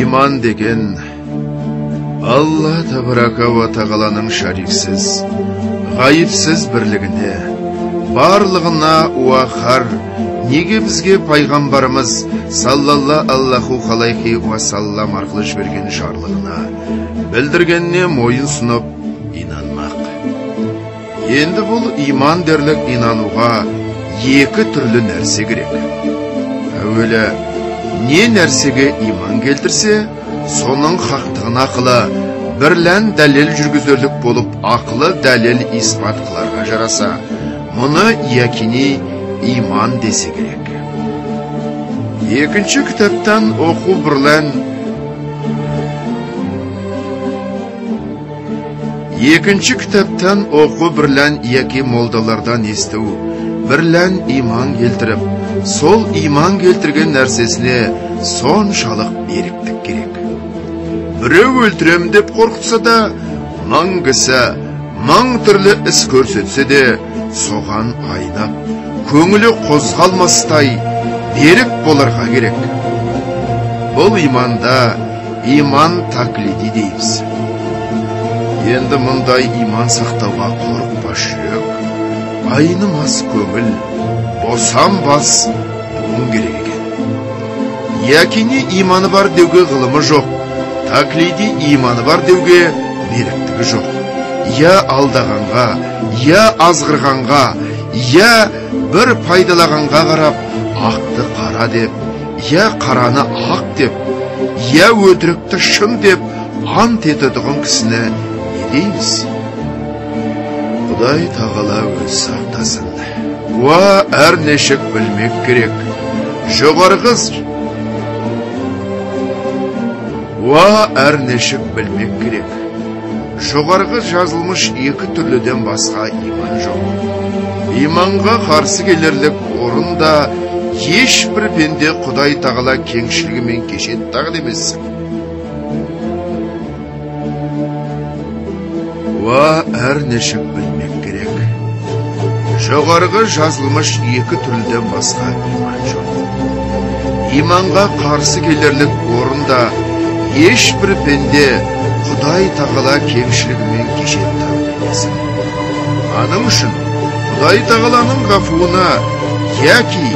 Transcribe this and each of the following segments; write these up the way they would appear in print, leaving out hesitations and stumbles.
Иман деген Алла табарака уа тағаланың шариксіз, ғайыпсыз бірлігіне, барлығына уахар, неге бізге пайғамбарымыз саллалла аллаху алейхи уассалам арқылы жіберген жарлығына, білдіргеніне мойын сұнып инанмақ. Енді бұл иман дерлік инануға екі түрлі нәрсе керек. Әуелі не нәрсеге иман келтірсе, соның хақтығын ақылы бірлән дәлел жүргізерлік болып ақылы дәлел испат қыларға жараса, мұны якини иман десе керек. Екінші кітаптан оқу бірлән Екінші кітаптан оқу бірлән яки молдалардан есту, бірлән иман келтіріп, сол иман келтірген нәрсесіне соншалық беріктік керек. Біреу өлтірем деп қорқытса да, мың кісі, мың түрлі іс көрсетсе де, соған айнап, көңілі қозғалмастай берік боларға керек. Бұл иманда иман таклиди дейміз. Енді мұндай иман сақтауға қорықпас жүрек, айнымас көңіл, босанбас буын керек екен. Якини иманы бар деуге ғылымы жоқ, таклиди иманы бар деуге беріктігі жоқ. Я алдағанға, я азғырғанға, я бір пайдалағанға қарап, ақты қара деп, я қараны ақ деп, я өтірікті шын деп ант ететұғын кісіні не дейміз? Құдай тағала өз сақтасын. Уа әр нешік білмек керек. Уа әр нешік білмек керек. Жоғарғы жазылмыш екі түрліден басқа иман жоқ. Иманға қарсы келерлік орында ешбір пенде Құдай тағала кеңшілігімен кешеді тағы демесін. Уа әр нешік білмек керек. Жоғарғы жазылмыш екі түрліден басқа иман жоқ. Иманға қарсы келерлік орында ешбір пенде Құдай тағала кеңшілігімен кешеді тағы демесін. Аның үшін Құдай тағаланың ғафуына яки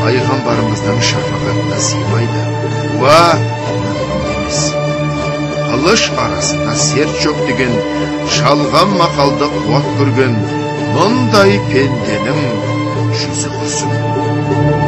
пайғамбарымыздың шафағатына сыймайды. Уа мүмкін емес. Қылыш арасында серт жоқ деген шалған мақалды қуат көрген мұндай пенденің жүзі құрсын.